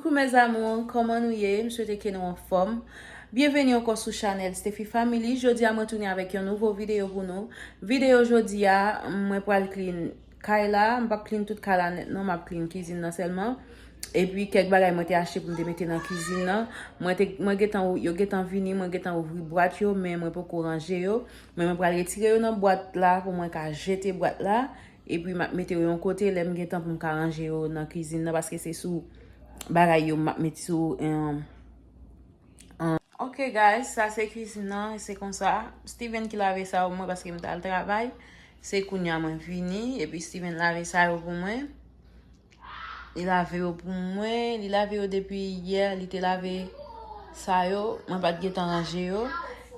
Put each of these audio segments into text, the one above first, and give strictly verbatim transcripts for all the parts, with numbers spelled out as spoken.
Coucou mes amours, kòman nou ye? M swete ke nou anfòm. Byenveni ankò sou chanèl Stefy Family. Jodi a mwen tounen avèk yon nouvo videyo pou nou. Videyo jodi a, mwen pral clean kay la. M p ap clean tout kay la nèt non, m ap clean kizin nan sèlman. Epi kèk bagay mwen te achte pou m te mete nan kizin nan. Mwen te, mwen gentan, yo gentan vini, mwen gentan ouvri bwat yo, men mwen poko ranje yo. Men mwen pral retire yo nan bwat la pou mwen ka jete bwat la. Epi m ap mete yo yon kote lè m gen tan pou m ka ranje yo nan kizin nan, paske se sou bagay yo m ap met sou, em, em. Ok guys, sa se kizin nan, se konsa. Steven ki lave sa pou mwen paske m t al travay. Se kounye a mwen vini, epi Steven lave sa yo pou mwen. Li lave yo pou mwen, li lave yo depi yè, li te lave sa yo, mwen pa t gentan ranje yo.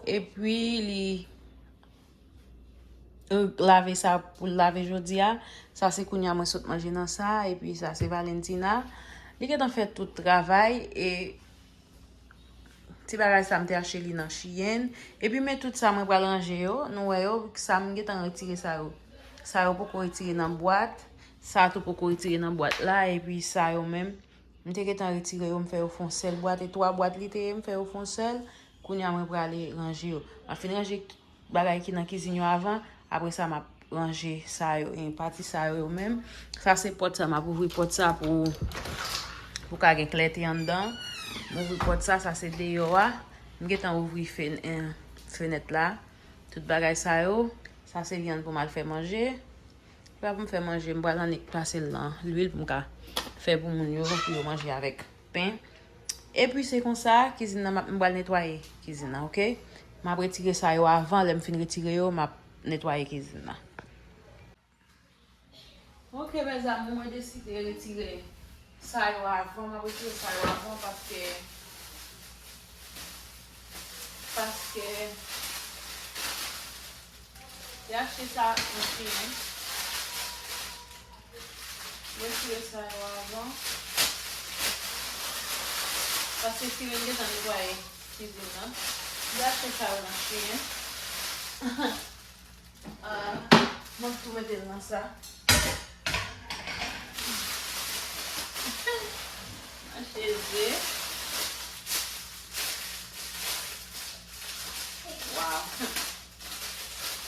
Epi li lave sa pou l lave jodi a. Sa se kounye a mwen sot manje nan sa, epi sa se Valentina. Li gentan fè tout travay, e ti bagay sa m te achte li nan Shein. Epi men tout sa mwen pral ranje yo, nou wè yo, sa m gentan retire sa yo. Sa yo poko retire nan bwat, sa tou poko retire nan bwat la, epi sa yo menm, m te gentan retire yo, m fè yo fè yon sèl bwat, e twa bwat li te ye, m fè yo fè yon sèl. Kounye a mwen prale ranje yo. M ap fin ranje tout bagay ki nan kizin yo avan, apre sa m ap ranje sa yo, e pati sa yo, yo menm. Sa se pòt sa, m ap ouvri pòt sa pou, pou ka gen klète anndan. M ouvri pòt sa, sa se deyò a. M gentan ouvri fen-, eh, fenèt la. Tout bagay sa yo, sa se vyann pou m al fè manje. Epa pou m fè manje, m pral annik pase l nan lwil pou m ka fè pou moun yo, pou yo manje avèk pen. Epi se konsa, kizin nan, m ap, m pral netwaye kizin nan, ok? M ap retire sa yo avan, lè m fin retire yo, m ap netwaye kizin nan. Ok, mes amours, mwen deside retire sa yo avan, m ap retire sa yo avan paske, paske, te achte sa nan Shein. Mwen retire sa yo avan. Paske Steven gentan netwaye kizin nan. Mwen achte sa yo nan Shein. Ah, mwen tou mete l nan sa. Achte ze. Wow.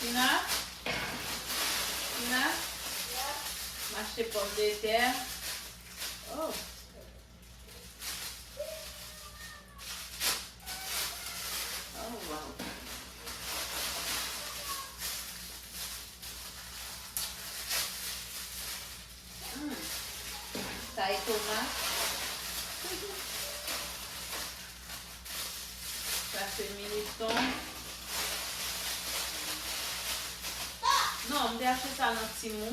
Tina? Tina? M achte pòmdetè. Oh. Oh, wow. Mm. Sa e tomat. Sa se militon. Non, m te achte sa nan Temu.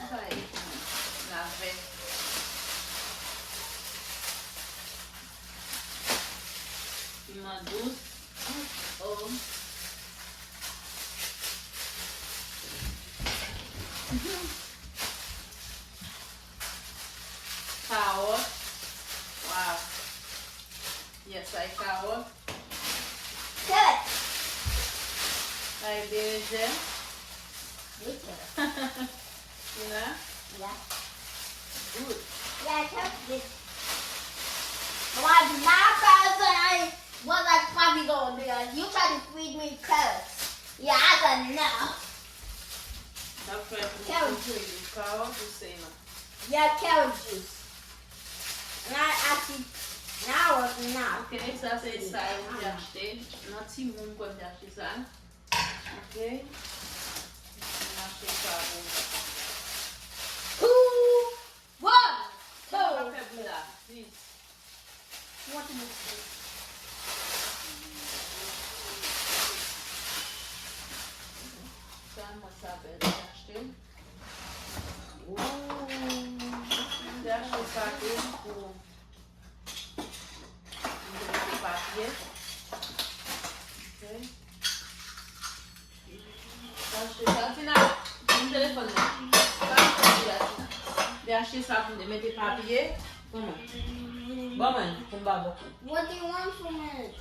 Sa e navèt. Piman dous. Oh. Kawòt. Wow. Yes, sa e kawòt. Carrot. Sa e berejèn. Good carrot. Tina? Yeah. Good. Yeah, carrot good. But my cousin, I was like, "Papi, go there. You try to feed me carrots." Yeah, I said no. N ap fè pou kawòt ou sèy nan. Yeah, carrot juice. And I actually, now, now. Ok, sa se sa yo m te achte. Nan Temu m kwè m te achte sa. Ok. M achte sa pou. Two, one, two. Pa fè bri la, please. Mwen te mete. Sa mwen sa bèl, mwen achte. Ooh. Mwen te achte sa tou pou mwen te mete papye. Ok. Achte sa, Tina. Ban m telefòn nan. Sa m fè la, Tina. Li achte sa pou m te mete papye. Ban mwen. Ban mwen, pou m ba bòkò. What do you want from it?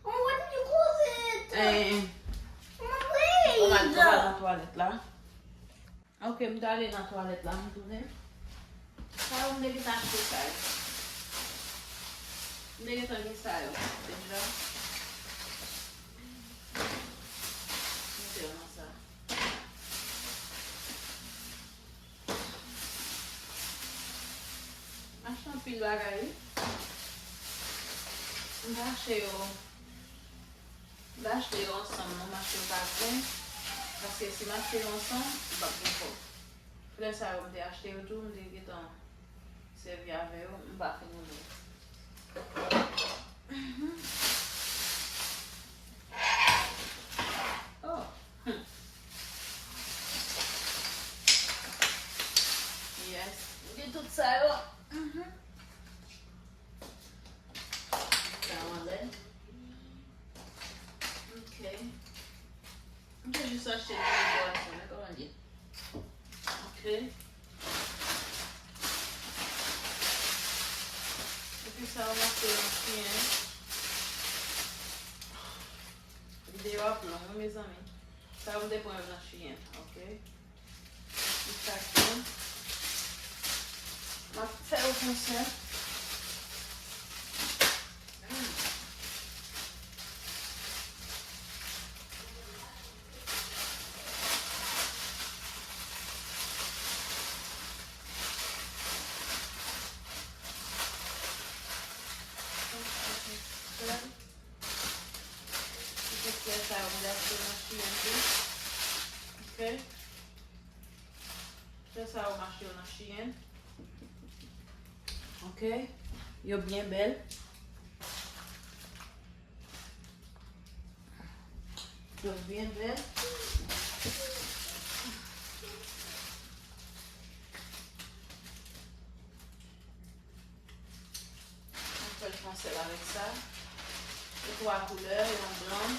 Oh, what did you close it? Eh. Mama, please. Ou pral, ou pral nan twalèt la. Ok, m t ale nan twalèt la, m tounen. Sa yo, m te gentan achte sa yo. M te gentan gen sa yo deja. Mete yo nan sa. M achte anpil bagay, wi. M pa achte yo. M pa achte yo ansanm, non, m achte yo pa grenn. Paske si m achte yo ansanm, m p ap gen kòb. Flè sa yo, m te achte yo tou, m te gentan sèvi avè yo, m pa fin renmen. Mhm. Oh. Hmm. Yes. M gen tout sa yo. Mhm. Sa yo anlè. Ok. M te jis achte yon dekorasyon, men kòman l ye? Ok. Epi sa yo m achte nan Shein. Videyo ap long, wi, mezanmi. Sa yo m te pran yo nan Shein, ok? Li sa k bon. M ap fè yo konsa. Ti flè sa yo m te achte nan Shein tou. Ok. Flè sa yo m achte yo nan Shein. Ok. Yo byen bèl. Yo byen bèl. Mwen fè l fè yon sèl avèk sa. Gen twa koulè, yon blan,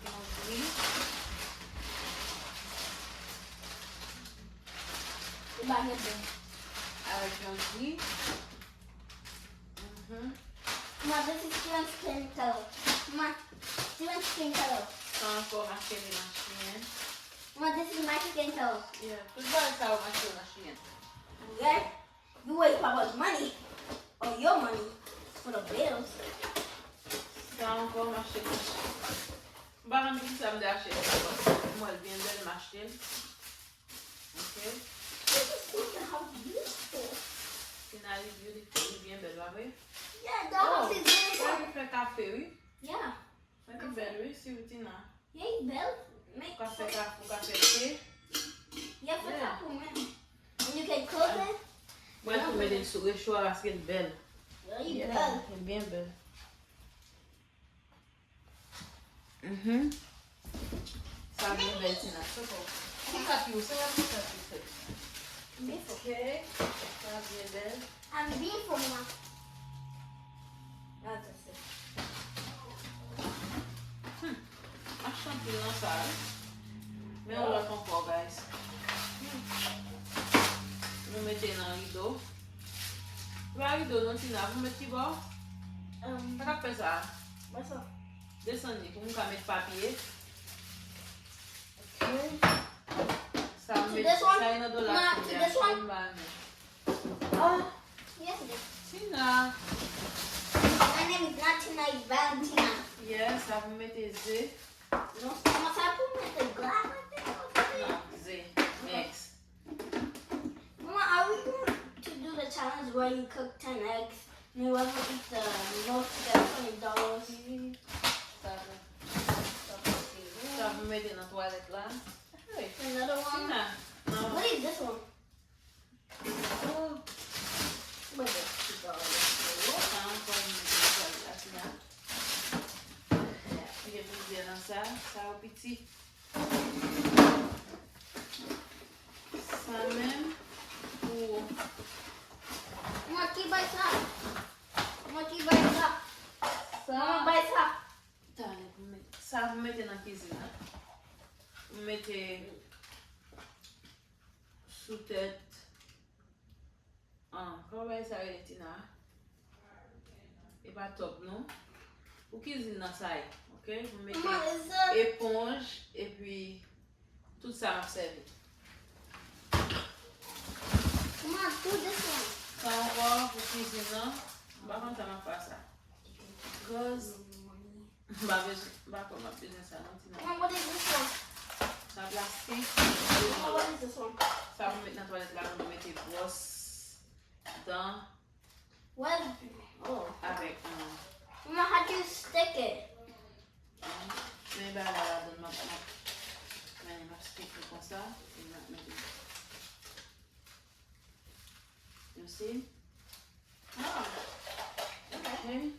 yon gri. Ou pa gen blan. Avèk yon gri. Mhm. Ma, this is Steven skin color. Ma, Steven skin color. Sa ankò m achte li nan Shein. Ma, this is my skin color. Yeah, tout bagay sa yo m achte yo nan Shein. Right? You waste my money. Or your money. For the bills. Sa ankò m achte nan Shein. M pa konn poukisa m te achte sa, but m wè l byen bèl, m achte l. Ok. This is Tina, how beautiful. Tina, you beautiful. Li byen bèl, pa vre? Yeah, the house is beautiful. Oh, sa li fè kafe, wi. Yeah. Sa li bèl, wi, si w Tina. Yeah, it's bèl. Ou ka fè kafe, ou ka fè te. Yeah, fè kafe menm. And you can cook it. Mwen tou mete l sou recho a paske l bèl. Yeah, li bèl. Li byen bèl. Mhm. Sa byen bèl, Tina. Se bon. Ki kat yo? Se yon kat yo, se. Ok. Sa byen bèl. I'm beautiful, ma. Gade sa. Hmm. Mach anpil nan sa, wi. Men yon lòt ankò, guys. Hmm. Nou mete nan rido. Pa rido non, Tina, pou met ki bò? Um, sa k ap fè sa? Bò sa. Desann li pou m ka met papye. Ok. Sa m met, sa e nan dola. To this one? To this one? Oh, yes, it is. Tina. My name is not Tina, it's Valentina. Yes, sa pou m mete ze. Non, kòman sa pou mete gras? Non, ze. Eggs. Mama, are we going to do the challenge where you cook ten eggs and whoever eats the most gets twenty dollars? Sa pou, sa pou mete nan twalèt la. Hey, another one. Tina, non. What is this one? Oh. Mwen gen ti bò. Sa ankò, mwen gen twalèt la, Tina. Gen plizyè nan sa. Sa yo piti. Sa menm pou. Mwen ki bay sa. Mwen ki bay sa. Sa. Mwen bay sa. Talè pou mete. Sa pou mete nan kizin nan. Pou mete sou tèt. Ah, kòman bagay sa rele, Tina? E pa top, non. Pou kizin nan sa ye, ok? Pou mete eponj, epi Tout sa m ap sèvi. Kòman tou desann? Sa ankò pou kwizin nan. M pa konn sa m ap fè sa. Cause m pa bezwen, m pa kwè m ap bezwen sa non, Tina. Kòman pote jis la? Sa plastik. Kòman pote jis la? Sa pou met nan twalèt la, pou mete bwòs, dan. Well, oh. Avèk, um, Mama, how do you stick it? Men bagay la ladan, m ap, m ap, men m ap stick li konsa, e m ap mete. You see? Oh, okay. Okay.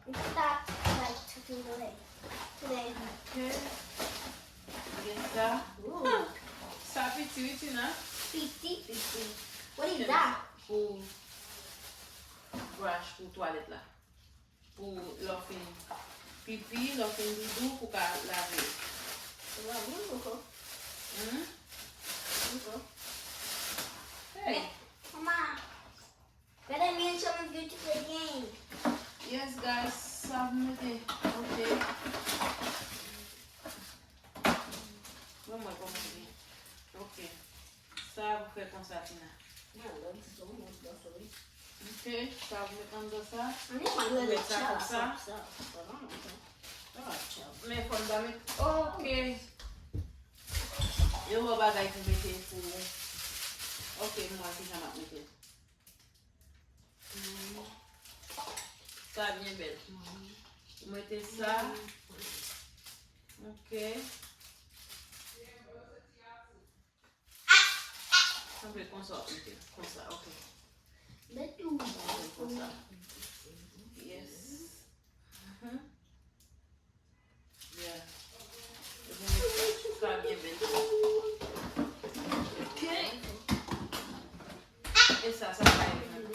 It stopped, like, two feet away. Today. Okay. Gen sa. Ooh. Sa piti, wi, Tina. Piti, piti. What is that? Pou brush, pou twalèt la. Pou lè w fin pipi, lè w fin doudou, pou ka lave. Wow, mwen poko. Hmm? Mwen poko. Hey. Mama, gade men sa mwen gen tou plen. Yes, guys, sa pou mete. Ok. Bon, mwen kòmanse. Ok. Sa pou fè konsa, Tina. Ok, sa pou met anndan sa. Pou met sa konsa. Men fò m ta met, ok. Yo ba w bagay pou mete pou, ok, m wè kijan m ap mete. Sa byen bèl. Ou mete sa. Ok. Sanble konsa w ap mete l. Konsa, ok. Mete konsa. Yes. Mhm. Yeah. Ou mete sa byen bèl. Ok. E sa, sa pa e menm.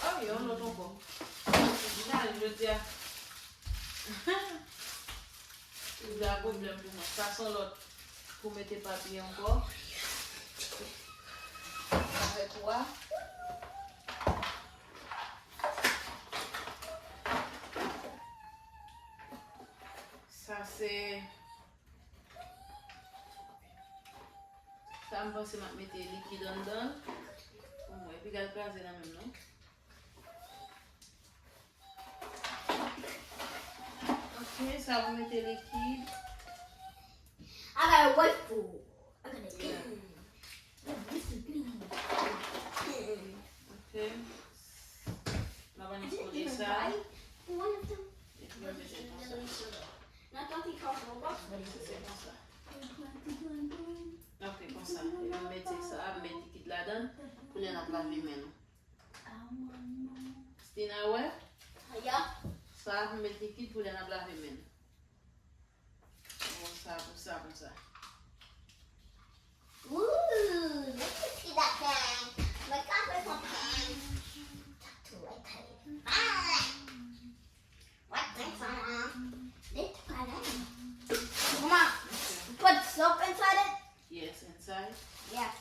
Oh, yon lòt ankò. M ta jodi a. Li la pwoblèm pou mwen. Sa se yon lòt pou mete papye ankò. Sa fè twa. Sa se Sa m panse m ap mete likid anndan l. Pou mwen, epi gal kraze nan men m non. Ok, sa pou mete likid. I got a white bowl. I got a clean. This is clean. Ok. M ap annik poze sa. Epi mwen mete konsa. Mwen mete konsa. Ok, konsa. Epi m mete sa, m met likid ladan l pou lè n ap lave men nou. Stina, wè? Ya. Sa pou met likid pou lè n ap lave men nou. Konsa, konsa, konsa. Ooh, let me see that thing. Mwen ka fè sa thing. Talk to my thing. What thing, Mama? This thing. Mama, you put soap inside it? Yes, inside. Yeah.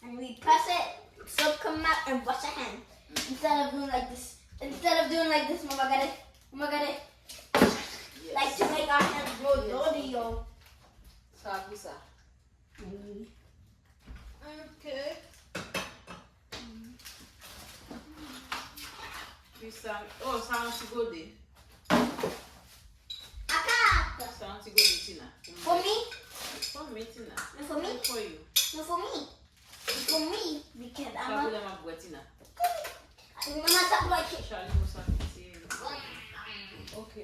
And we press it, soap come out, and wash your hand. Instead of doing like this, instead of doing like this, mama got it, mama got it, like to make our hands go dirty, yo. Sa pou sa. Ok. Pi sa, oh, sa yon ti gode. Aka! Sa yon ti gode, Tina. For me? For me, Tina. And for me? And for you. And for me? For me, because I'm a... Sa pou lè m ap bwè, Tina. Mama, stop like it. Chali, konsa, piti. Ok.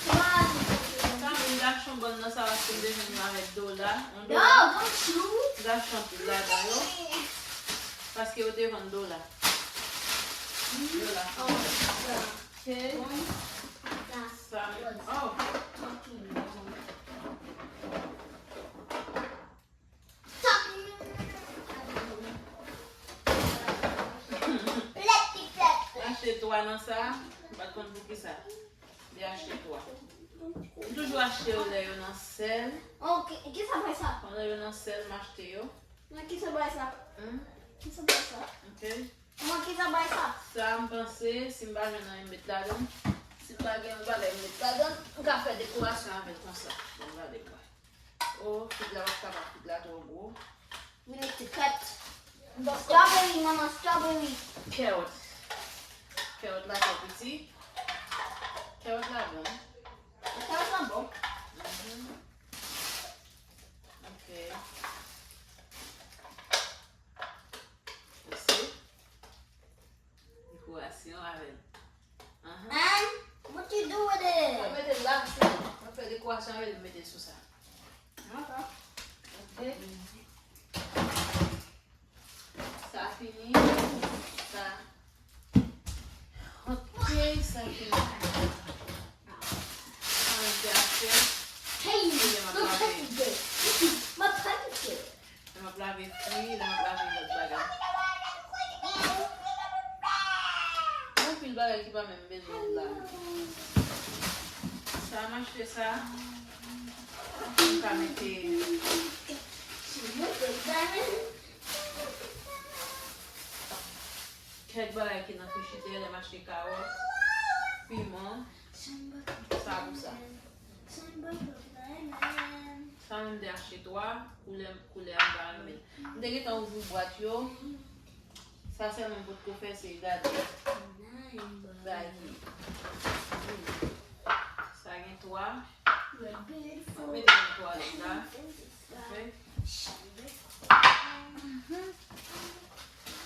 Sa, m gason bann nan, sa, paske m te jwenn yo avèk dola. Yon dola. No, don't you? M gason anpil ladan yo. Paske yo te vann dola. Dola. Oh, yeah. Ok. Sa, oh. Achte twa nan sa, m pa t konn poukisa. Li achte twa. M toujou achte yo lè yo nan sèl. Oh, ki, ki sa fè sa? Pandan yo nan sèl, m achte yo. Nan ki sa bay sa? Hmm? Ki sa bay sa? Ok. Mwen ki sa bay sa? Sa, m panse, si m pa jwenn anyen m met ladan, si m pa gen yon bagay m met ladan, m ka fè dekorasyon avè l konsa. Bon, gade mwen. Oh, fig la pa t kapab, fig la twò gwo. Mwen te fèt. Strawberry, manman, strawberry. Kèwòt. Kèwòt la twò piti. Kèwòt la bon. Kèwòt la bon. Mhm. Ok. Ou se? Dekorasyon avè l. Ahan. Hein? What you do with it? Mwen mete l la, se mwen fè dekorasyon avè l, mete l sou sa. Ok. Ok. Sa fini. Sa. Ok, sa fini. Sa mwen te ap fè. Hey, don't touch it. Mwen pa kite. Lè m ap lave fwi, lè m ap lave lòt bagay. Gen anpil bagay ki pa menm bezwen lave. Sa m achte sa, m ka mete kèk bagay ki nan frechidè, lè m achte kawòt, piman, sa pou sa. Sa menm te achte twa, koulè, koulè a m pa renmen. M te gentan ouvri bwat yo. Sa sèlman m potko fè se gade. Bagay ki. Sa gen twa. M ap mete nan twalèt la. Ok.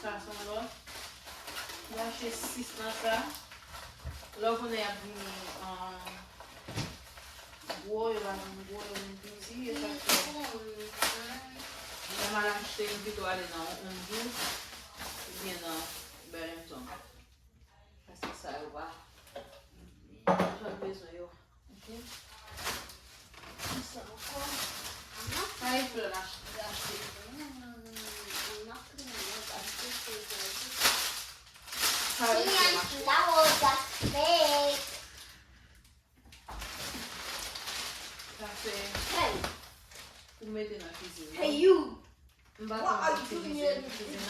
Sa se yon lòt. M achte sis nan sa. Lè w konnen y ap vini, um, gwo, yo va vin gwo, yo vin piti, e sa k fè. Lè m al achte, m pito ale nan Home Goods oubyen nan Burlington. Paske sa yo pa, m pa bezwen yo. Ok. Kisa ankò? Sa e flè m ach-, achte. Sa e flè m achte. Sa se pou mete nan kizin nan. Hey, you! M pa konn itilize l pou kizin nan.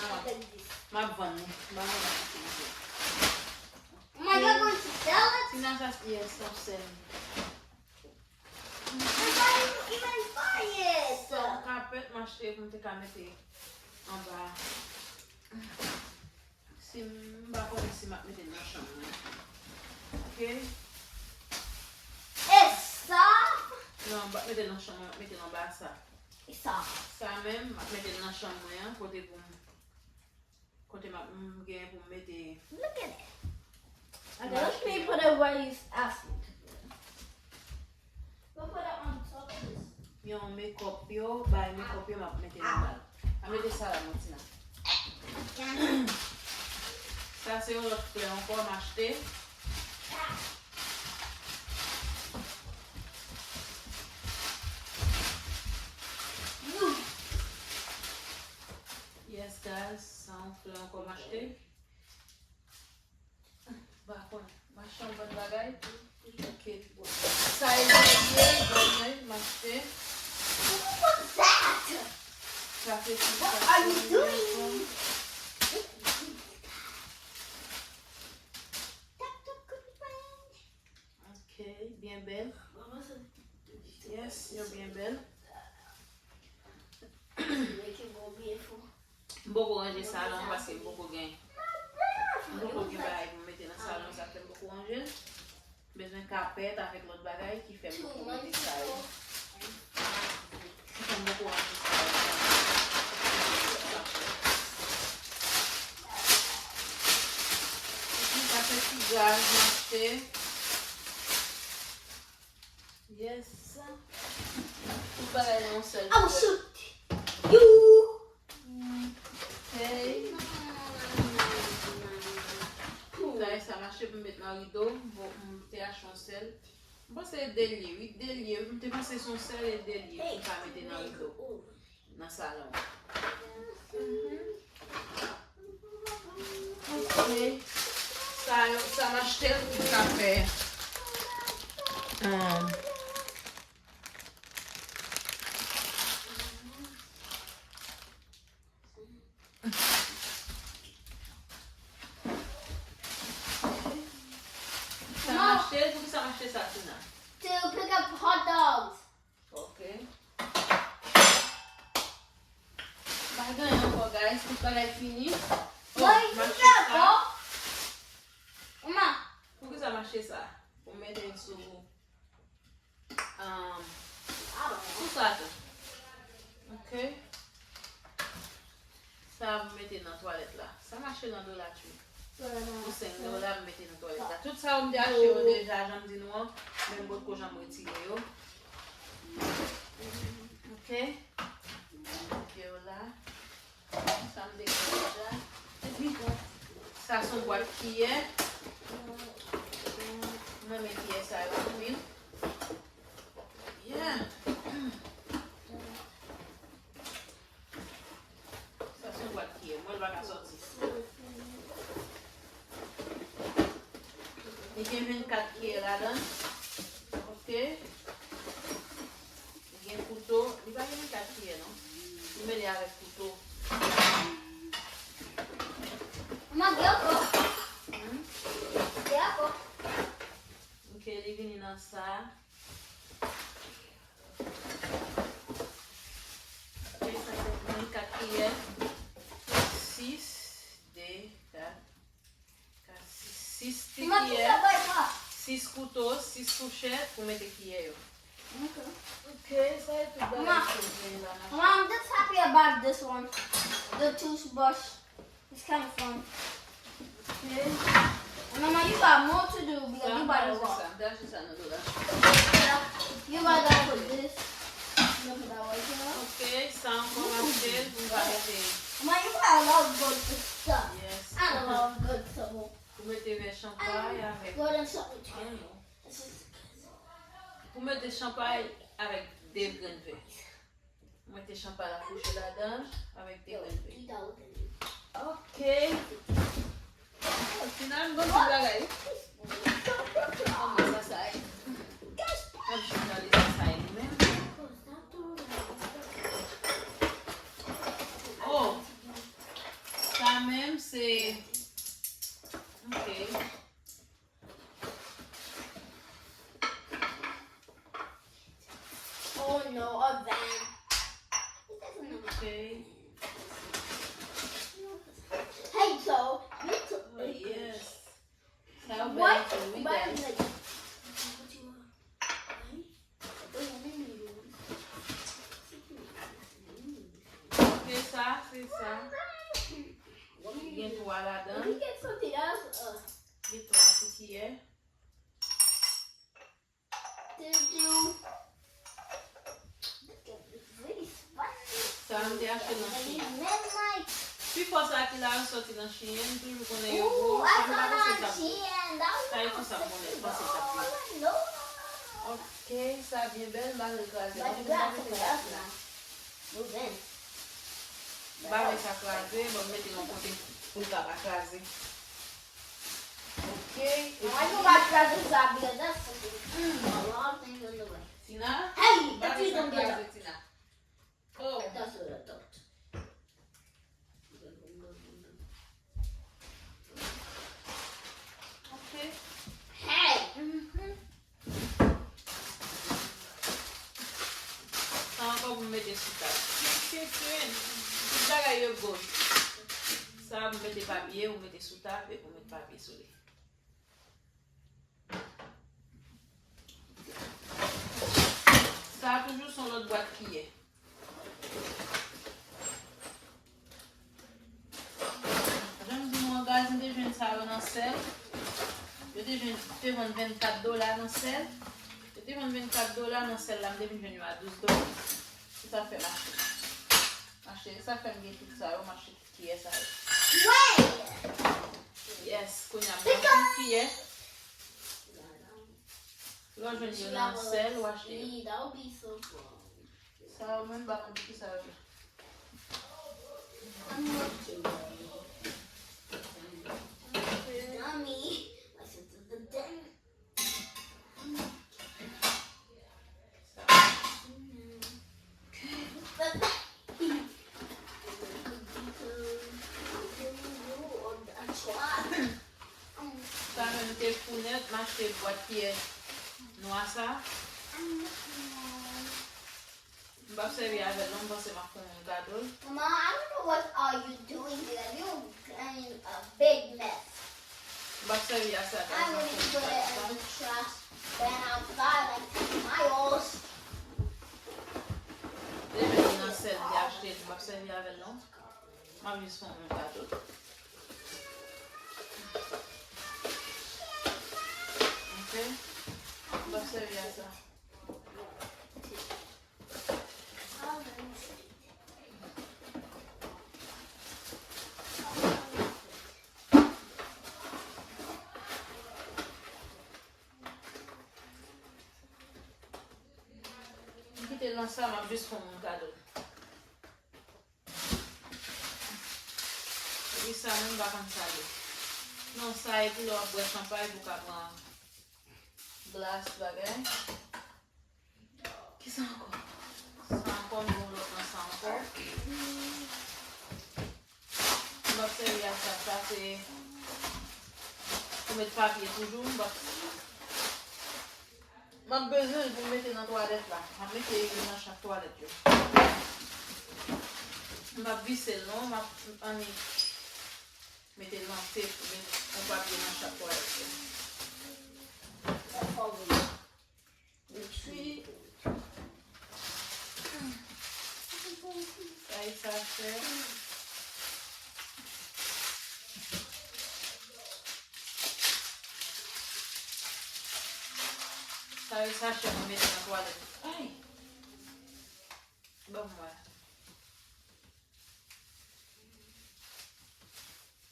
M ap vann li. M pa konn itilize l. Mwen, you're going to sell it? Tina, sa, yes, m ap sell li. Mwen pa even buy it. Se yon kapèt m achte pou m te ka mete anba. Si m, m pa konnen si m ap mete l nan chanm mwen. Ok? E sa? Non, m p ap mete l nan chanm mwen, m ap mete l anba sa. E sa? Sa menm, m ap mete l nan chanm mwen an, kote pou m, kote m ap, m gen pou m mete. Look at it. Okay, let me put it where you asked me to put it. Yon makeup yo, bay makeup yo, m ap mete nan bal. A mete sa la, non, Tina. Sa se yon lòt flè ankò, m achte. Yes, guys, sa yon flè ankò, m achte. M pa konn. M achte yon bann bagay. Ok. Sa e dènye, dènye, m achte. What was that? Sa se ti, what are you doing? Ok, byen bèl. Yes, yo byen bèl. M poko ranje salon paske m poko gen, m poko gen bagay pou m mete nan salon, sa fè m poko ranje l. M bezwen kapèt avèk lòt bagay ki fè m poko mete sa yo. Ki fè m poko ranje sa yo. Epi sa se ti gaz m achte. Yes. Tout bagay nan yon sèl koulè. I will shoot you. Hey. Sa e sa m achte pou m met nan rido. Bon, m te achte yon sèl. M panse e de l ye, wi, de l ye. M te panse se yon sèl e de l ye pou m ka mete nan rido. Nan salon. Ok. Sa yo, sa m achte l pou m ka fè, um, Se sa, Tina. To pick up hot dogs. Ok. Pa gen ankò, guys. Tout bagay fini. Oh, mache sa. Mama. Poukisa mache sa? Pou mete l sou, um, sou sa tou. Ok. Sa m mete nan twalèt la. Sa mache nan Dollar Tree. Pou senk dola, m mete nan twalèt la. Tout sa yo m te achte yo deja, jan m di nou an, men m potko janm retire yo. Ok. Mete yo la. Sa m te gen deja. Epi, sa se yon bwat kiyè. Mwen renmen kiyè sa yo anpil. Yeah. Sa se yon bwat kiyè. Mwen, l pa ka sòti. Li gen vennkat kiyè ladan. Ok. Li gen kouto. Li pa gen vennkat kiyè, non. Li mele avèk kouto. Mama, gen ankò. Hmm? Gen ankò. Ok, li vini nan sa. Ok, sa se vennkat kiyè. Sis, de, kat, kat, sis. Sis ti kiyè, sis kouto, sis fouchèt pou mete kiyè yo. Ok. Ok, sa e tout bagay ke m gen la, ma chérie. Mom, I'm just happy about this one. The toothbrush. It's kind of fun. Ok. And Mama, you got more to do because you bought a lot. Sa, m te achte sa nan Dollar Tree. Yeah. You bought that for this. You put that right here. Ok, sa ankò m achte, m va mete. Mama, you got a lot of good stuff. Yes. I love good stuff. Pou mete vè chanpay avèk. Golden stuff. I don't know. Pou mete chanpay avèk de grenn vè. Mwen te chanpay la kouche ladan avèk de grenn vè. Ok. Final, bon ti bagay. Kòman sa sa ye? Ap jis gade sa sa ye li menm. Oh. Sa menm se. Ok. Oh no, a van. Okay. Hey, so, you took. Oh, yes. Sa yo bèl tou, wi, guys. Se sa, se sa. Gen twa ladan. Gen twa ti kiyè. Sa m te achte nan Shein. Pifò sa ki la yo sòti nan Shein, m toujou konnen yo gwo. Sa m pa panse l t ap gwo. Sa e konsa m konnen, panse l t ap gwo. Ok, sa byen bèl, m pa vle l kraze non, m pa vle l kraze. M pa vle sa kraze, bon, m mete l yon kote pou l ka pa kraze. Ok. Mwen nou pa kraze sa byen nan. Tina? Hey, pa vle sa kraze, Tina. Oh. That's what I thought. Ok. Hey. Sa ankò pou m mete sou tab. Tout bagay yo gòch. Sa pou mete papye, ou mete sou tab epi ou met papye sou li. Sa a toujou se yon lòt bwat kiyè. Jan m di nou an, guys, m te jwenn sa yo nan sèl. Yo te jwenn, te vann vennkat dola nan sèl. Yo te vann vennkat dola nan sèl la, m te vin jwenn yo a douz dola. Se sa fè m achte. Achte, se sa fè m gen tout sa yo, m achte tout kiyè sa yo. Yes, kounye a m gen tout kiyè. Lè w jwenn yo nan sèl, w achte yo. Sa yo menm, m pa konn poukisa yo la. Sa menm te fou nèt, m achte bwat kiyè. Nwa sa. M p ap sèvi avè l non, m panse m ap fè yon moun kado l. Mama, I don't know what are you doing there. You in a big mess. M p ap sèvi a sa, guys. I'm gonna put it in the trash when I'm five and ten miles. Demen li nan sèl li achte, m p ap sèvi avè l non. M ap jis fè yon kado. Ok? M p ap sèvi a sa. M kite l nan sa, m ap jis fè yon kado. Epi sa menm m pa konn sa ye. Non, sa epi lè w ap bwè chanpay pou w ka pran glas bagay. Kisa ankò? Sa ankò, m gen yon lòt nan sa ankò. M ap sèvi a sa, sa se pou met papye toujou, m ap M ap bezwen l pou m mete nan twalèt la. M ap mete youn nan chak twalèt yo. M p ap vise l non, m ap annik mete l nan tep, met yon papye nan chak twalèt yo. Epi, sa e sachè. Sa e sachè pou mete nan twalèt. Ay! Ban m wè.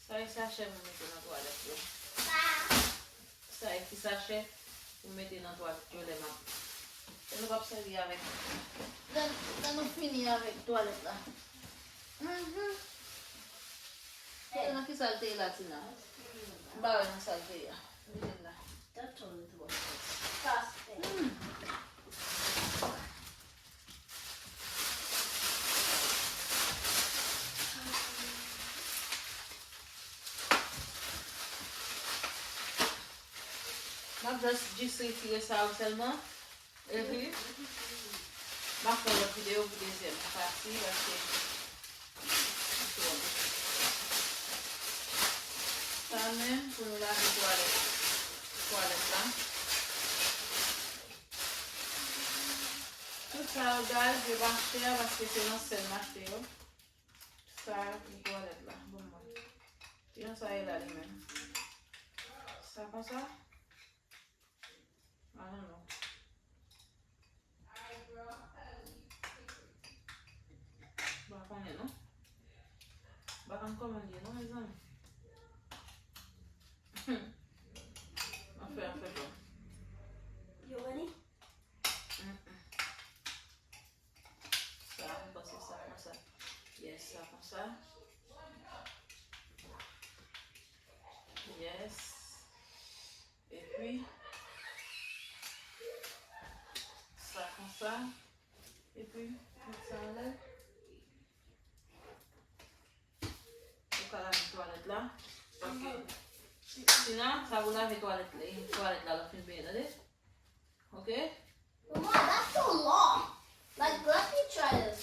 Sa e sachè pou mete nan twalèt yo. Sa e ti sachè pou mete nan twalèt yo lè m ap, lè nou p ap sèvi avèk, lè, lè nou fini avèk twalèt la. Mhm. Nan kisa l te ye la, Tina? M pa wè nan sa l te ye a. Mete l la. Hmm. M ap jis, jis retire sa yo sèlman. Epi, m ap fè yon lòt videyo pou dezyèm pati, paske sa menm pou nou lave twalèt, twalèt la. Tout sa yo, guys, yo pa chè paske se nan sèl m achte yo. Sa pou twalèt la, bon mwen. Kijan sa ye la li menm? Sa konsa? I don't know. M pa konnen non. M pa konn kòman l ye non, mezanmi. Anfen, anfen, bon. You ready? Mm-mm. Sa, m panse sa konsa. Yes, sa konsa. Yes. Epi, sa konsa. Epi, met sa anlè. Ou ka lave twalèt la. Ok. Tina, sa pou lave twalèt la, twalèt la, lè w fin benyen, tande? Ok? Mama, that's so long. Like, let me try this.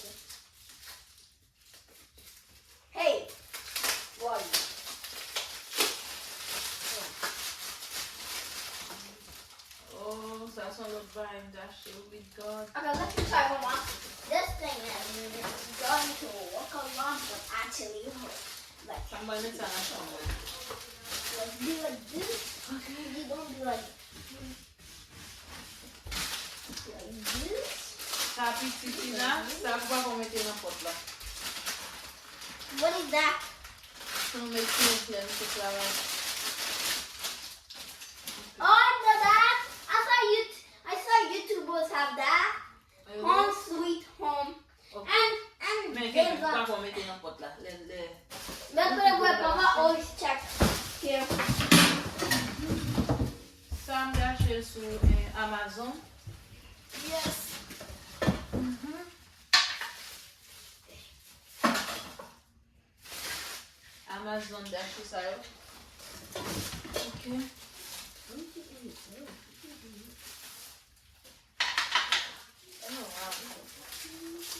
Hey, what are you? Oh, sa se yon lòt bagay m t achte, oh my God. Okay, let me try, Mama. This thing is going to look a lot, but actually, like, sa mwen met sa nan chanm mwen. Like, do like this. Okay. You don't do like Sa piti, Tina, sa pou papa w mete nan pòt la. What is that? Se yon mèt ki mèt lè misye travay. Oh, I know that. I saw you, I saw YouTubers have that. Home sweet home. Ok. And, and men kenbe, papa w mete nan pòt la. Lè, lè. But, but, but papa always check here. Sa m te achte l sou, eh, Amazon. Yes. Mhm. Amazon m te achte sa yo. Ok.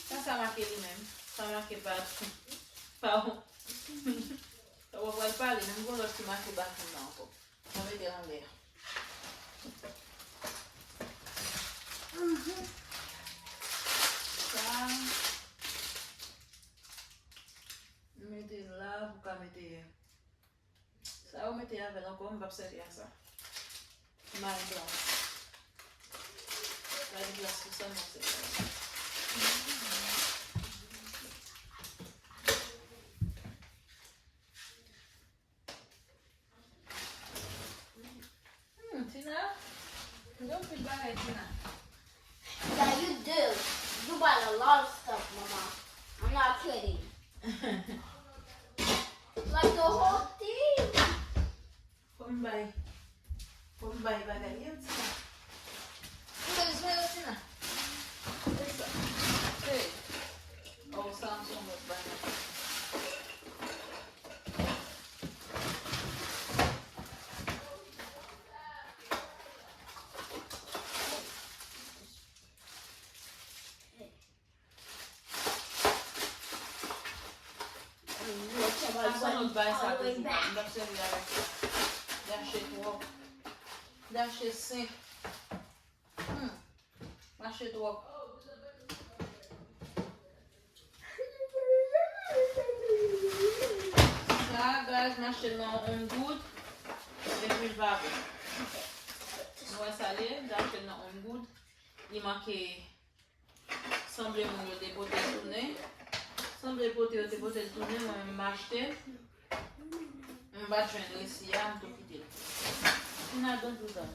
Sa, sa make li menm. Sa make pa, pa, sa w pral pale, menm gon lòt ki make baton nan ankò. Mwen mete l anlè. Mhm. Sa, m mete l la pou ka mete. Sa yo mete avè l ankò, m p ap sèvi a sa. Mayi blan. Gade glas pou sa, m ap sèvi a sa. Hmm, Tina, m gen anpil bagay, Tina. Yeah, you do. You buy a lot of stuff, Mama. I'm not kidding. Like the whole thing. Fò m bay, fò m bay bagay yo, Tina. Ou bezwen yo, Tina? Se sa. Hey. Oh, sa, se yon lòt bagay. Sa se yon lòt bagay sa, pitit. M t ap sèvi avèk sa. Dache twòp. Dache senk. Hmm. Mache twòp. Sa, guys, m achte l nan Home Goods. Epi l pa bon. Nou wè sa l ye, m achte l nan Home Goods. Li manke, sanble moun yo te pote l tounen. Sanble pote yo te pote l tounen, mwen menm m achte l. M pa t jwenn resi a, m tou kite l. Tina, don't do that.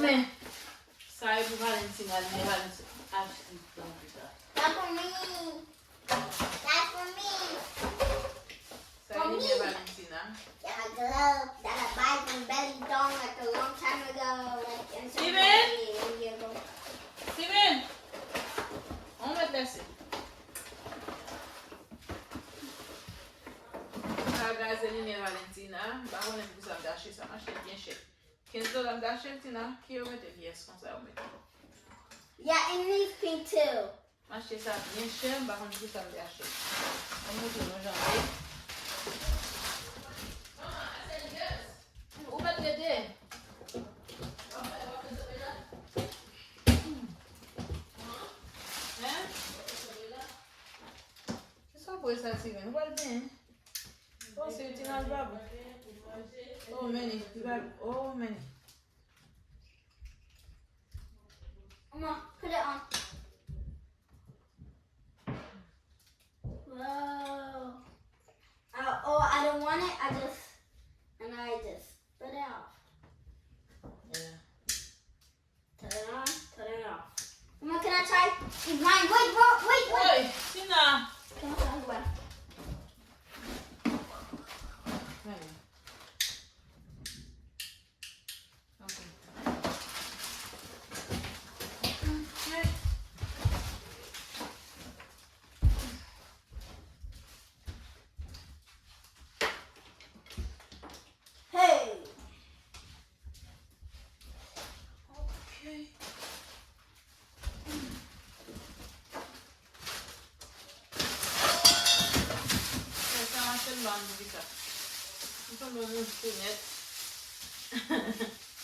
Men, sa e pou Valentina, li men Valentina. Achte, don't do that. That's for me. That's for me. Sa e li men Valentina. That glove that I buy from Belly Dong like a long time ago, like in Steven? February, a year ago. Steven! On mèt lèse. Sa, guys, se limyè Valentina. M pa konnen poukisa m te achte sa. M achte l byen chè. Kenz dola m te achte l, Tina. Ki yo mete pyès konsa yo mete? Yeah, it needs pink too. M achte sa byen chè. M pa konn poukisa m te achte l. Mwen montre nou jan l ye. Ou mèt rete. Hein? Kisa w pral sa, Steven? Ou pral benyen? Oh, se ti nan bab. Oh, meni, ti bab. Oh, meni. Mama, put it on. Whoa. I, oh, I don't want it. I just, and I just put it off. Yeah. Turn it on, turn it off. Mama, can I try? It's mine. Wait, wait, wait, wait. Oi, Tina. Can I try? Wait. Meni. Ok. Ok. Hey! Ok. Flè sa mache m pa konn poukisa. M sanble yon moun fou nèt.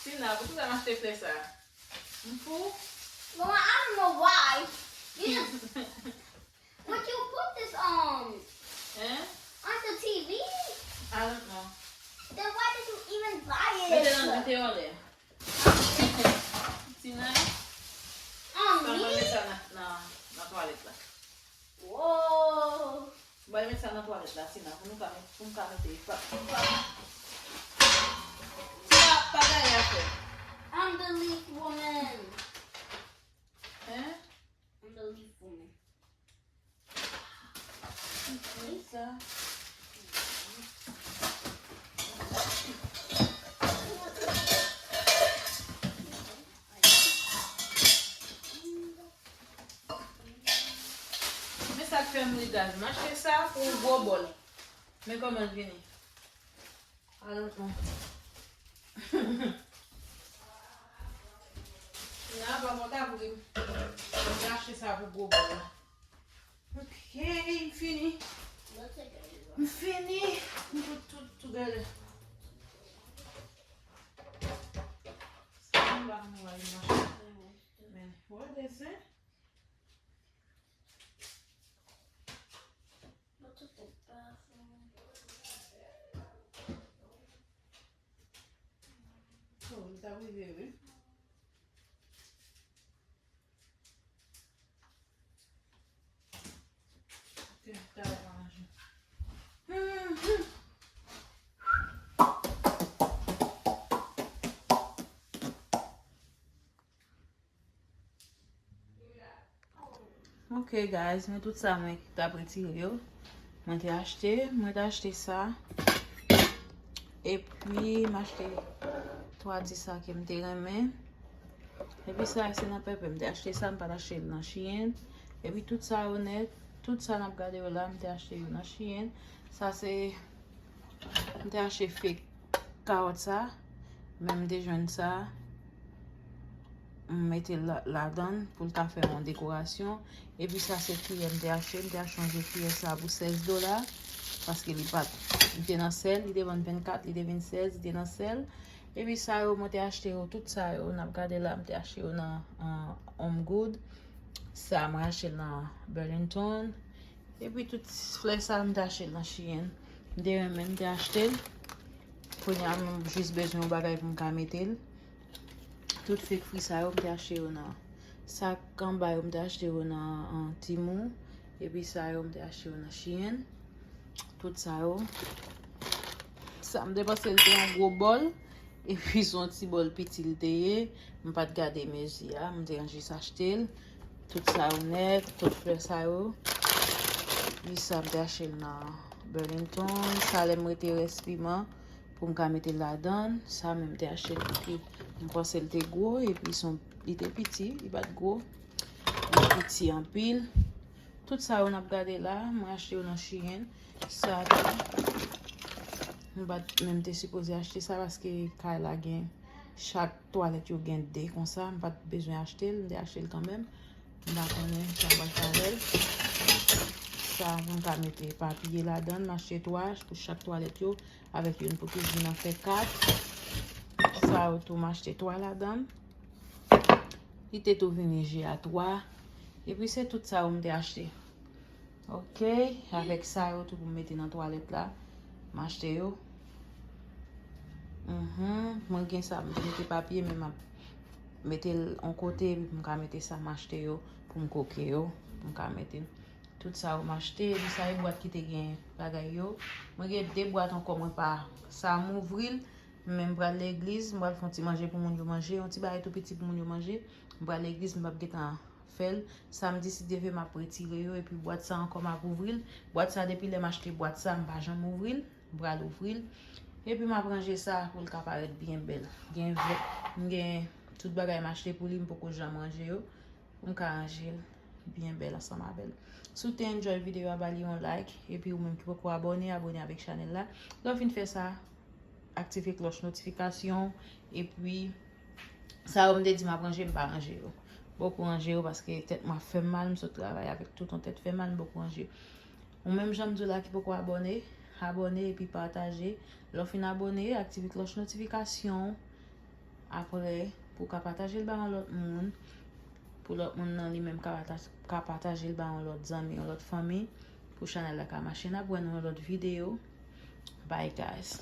Tina, poukisa m achte flè sa? M fou? Mama, I don't know why. You just But you put this, um, Hein? On the T V. I don't know. Then why did you even buy it? Mete nan, mete yo anlè. Tina. On me? Sa mwen met sa nan, nan, nan twalèt la. Whoa. Mwen met sa nan twalèt la, Tina, pou nou ka met, pou nou ka mete pa, pa, pa, pa gaye afè. I'm the leaf woman. Hein? I'm the leaf woman. Men sa k fè m ri, guys. M achte sa pou yon gwo bòl. Men kòman l vini. I don't know. Nan pa mwen ka vre. Mwen te achte sa pou gwo bòl la. Ok, m fini. M fini. M tout, tout, tout gade. Sa m ba nou al mache. Men, wè desen. Oh, li ta rive, wi. Ok, ta ranje. Mhm. Ok, guys, men tout sa mwen t ap retire yo. Mwen te achte, mwen te achte sa. Epi, m achte twa ti sa ke m te renmen. Epi sa, se nan Pèpè m te achte sa, m pa t achte l nan Shein. Epi tout sa yo nèt, tout sa n ap gade yo la, m te achte yo nan Shein. Sa se, m te achte fake kawòt sa, men m te jwenn sa, m mete l la-, ladan l pou l ka fè yon dekorasyon. Epi sa se kiyè m te achte, m te achte yon je kiyè sa pou sèz dola, paske li pa t, li te nan sèl, li te vann vennkat, li te vin sèz, li te nan sèl. Epi sa yo, mwen te achte yo, tout sa yo, n ap gade la, m te achte yo nan, an, Home Good. Sa, mwen achte l nan Burlington. Epi tout flè sa, m te achte l nan Shein. M te renmen, m te achte l. Kounye a, m jis bezwen yon bagay pou m ka mete l. Tout fake fri sa yo, m te achte yo nan, sak anba yo, m te achte yo nan, an, Temu. Epi sa yo, m te achte yo nan Shein. Tout sa yo. Sa, m te panse l te yon gwo bòl. Epi se yon ti bòl piti l te ye. M pa t gade mezi a. M te jis achte l. Tout sa yo nèt, tout flè sa yo. Epi sa, m te achte l nan Burlington. Sa, lè m rete rès piman pou m ka mete ladan l. Sa menm te achte l pou ki m panse l te gwo, epi son, li te piti, li pa t gwo. Li piti anpil. Tout sa yo n ap gade la, mwen achte yo nan Shein. Sa tou, m pa t menm te sipoze achte sa paske kay la gen, chak twalèt yo gen de konsa, m pa t bezwen achte l, m te achte l kanmenm. M pa konnen sa m pral fè avè l. Sa, pou m ka mete papye ladan l, m achte twa pou chak twalèt yo, avèk youn pou kizin an fè kat. Sa yo tou, m achte twa ladan l. Li te tou vini je a twa. Epi se tout sa yo m te achte. Ok, avèk sa yo tou pou m mete nan twalèt la. M achte yo. Mhm, mwen gen sa, m te mete papye, men m ap mete l yon kote, epi pou m ka mete sa m achte yo, pou m koke yo, pou m ka mete tout sa yo m achte, epi sa e bwat ki te gen bagay yo. Mwen gen de bwat ankò, mwen pa, sa m ouvri l, men m pral legliz, m pral fè yon ti manje pou moun yo manje, yon ti bagay tou piti pou moun yo manje. M pral legliz, m p ap gentan fè l. Samdi, si Dye vle, m ap retire yo. Epi bwat sa ankò, m ap ouvri l. Bwat sa, depi lè m achte bwat sa, m pa janm ouvri l. M pral ouvri l. Epi m ap ranje sa pou l ka parèt byen bèl. Gen vè, m gen tout bagay m achte pou li, m poko janm ranje yo. Pou m ka ranje l byen bèl ansanm avè l. Si w te enjoy videyo a, ba li yon like. Epi ou menm ki poko abòne, abòne avèk chanèl la. Lè w fin fè sa, aktive klòch notifikasyon. Epi, sa yo m te di m ap ranje, m pa ranje yo. Poko ranje yo paske tèt mwen ap fè m mal, m sot travay avèk tout yon tèt fè mal, m poko ranje. Ou menm jan m di w la ki poko abòne, abòne epi pataje. Lè w fin abòne, aktive klòch notifikasyon. Apre, pou w ka pataje l ba yon lòt moun, pou lòt moun nan li menm ka pata-, ka pataje l ba yon lòt zanmi, yon lòt fanmi, pou chanèl la ka mache. N ap wè nan yon lòt videyo. Bye, guys.